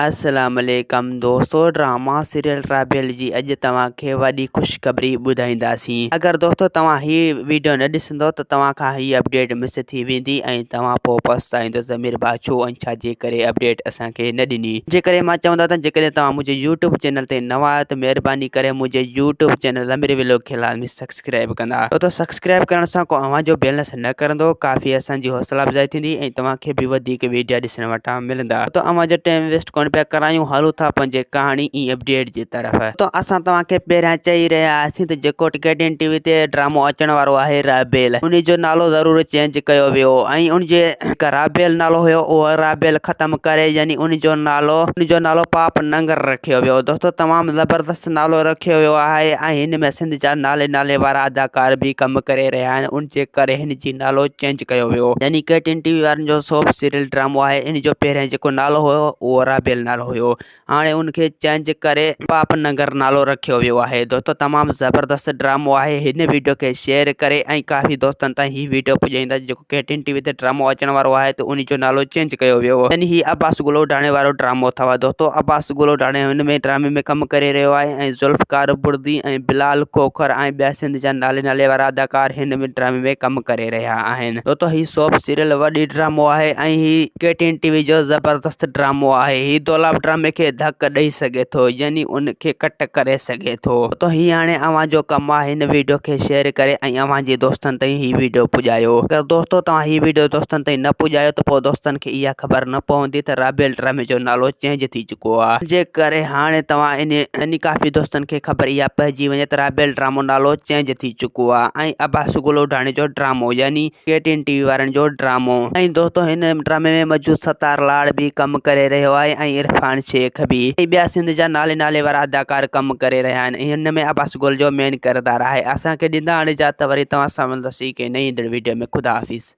السلام عليڪم دوستو ڊراما سيريل رابيل جي اڄ توهان کي وڏي خوشخبري ٻڌائينداسين اگر دوستو توهان هي ويڊيو نه ڏسندو ته توهان کان هي اپڊيٽ مس ٿي ويندي ۽ توهان پوء پڇتائيندو ته مير ڀاء ڇو ۽ ڇا جي ڪري اپڊيٽ اسان کي نه ڏني جي ڪري مان چوندو ته جيڪڏهن توهان منهنجي يوٽيوب چينل تي نوان آهيو ته مهرباني ڪري منهنجي يوٽيوب چينل ضمير ويلوگ کي لازمي سبسڪرائب ڪندا ڇو ته سبسڪرائب ڪرڻ سان ڪو اوهان جو بيلنس نه ڪرندو ڪافي اسان جي حوصلا افزائي ٿيندي ۽ توهان کي به وڌيڪ ويڊيا ڏسڻ وٽان ملندا ته اوهان جو ٽائيم ويسٽ ڪونه پيا ڪرايون هلون ٿا پنهنجي ڪهاڻي ۽ اپڊيٽ جي طرف ته اسان توهان کي پهريان چئي رهيا هئاسين ته جيڪو ڪي ٽي اين ٽي وي تي ڊرامو اچڻ وارو آهي رابيل ان جو نالو ضرور چينج ڪيو ويو ۽ ان جي رابيل نالو هيو اهو رابيل ختم ڪري يعني ان جو نالو ان جو نالو پاپ ننگر رکيو ويو دوستو تمام زبردست نالو رکيو ويو آهي ۽ هن ۾ سنڌ جا نالي نالي وارا اداڪار به ڪم ڪري رهيا آهن ان جي ڪري هن جي نالو چينج ڪيو ويو يعني ڪي ٽي اين ٽي وي وارن جو سوپ سيريل ڊرامو آهي ان جو پهريان جيڪو نالو هيو اهو رابيل نالو هيو هاڻي ان کي چينج ڪري پاپ ننگر نالو رکيو ويو آهي دوستو تمام زبردست ڊرامو آهي هن ويڊيو کي شيئر ڪري ۽ ڪافي دوستن تائين هي ويڊيو پڄائيندا جيڪو ڪي ٽي اين ٽي وي تي ڊرامو اچڻ وارو آهي ته ان جو نالو چينج ڪيو ويو يعني هي عباس گلو ڊاڻي وارو ڊرامو اٿو دوستو عباس گلو ڊاڻي هن ۾ ڊرامي ۾ ڪم ڪري رهيو آهي ۽ ذوالفقار بڙدي ۽ بلال کوکر ۽ ٻيا سنڌ جا نالي نالي وارا اداڪار هن ڊرامي ۾ ڪم ڪري رهيا آهن دوستو هي سوپ سيريل وڏي ڊرامو آهي ۽ هي ڪي ٽي اين ٽي وي جو زبردست ڊرامو آهي هي دولاب ڊرامي کي ڌڪ ڏئي سگهي ٿو يعني ان کي ڪٽ ڪري سگهي ٿو ته هي هاڻي اوهان جو ڪم آهي هن ويڊيو کي شيئر ڪري ۽ اوهان جي دوستن تائين هي ويڊيو پڄايو اگر دوستو توهان هي ويڊيو دوستن تائين نه پڄايو ته پوء دوستن کي اها خبر نه پوندي ته رابيل ڊرامي جو نالو چينج ٿي چڪو آهي جي ڪري هاڻي توهان ان يعني ڪافي دوستن کي خبر اها پئجي وڃي ته رابيل ڊرامو نالو چينج ٿي چڪو آهي ۽ عباس گلوڍاڻي جو ڊرامو يعني ڪي ٽي اين ٽي وي وارن جو ڊرامو. ۽ دوستو هن ڊرامي ۾ موجود ستار لاڙ به ڪم ڪري رهيو آهي ۽ عرفان شيخ به ۽ ٻيا سنڌ جا نالي نالي وارا اداڪار ڪم ڪري رهيا آهن ۽ هن ۾ عباس گل جو مين ڪردار آهي اسان کي ڏيندا هاڻي اجازت وري توهان سان ملنداسين ڪنهن نئين ايندڙ ويڊيو ۾ خدا حافظ.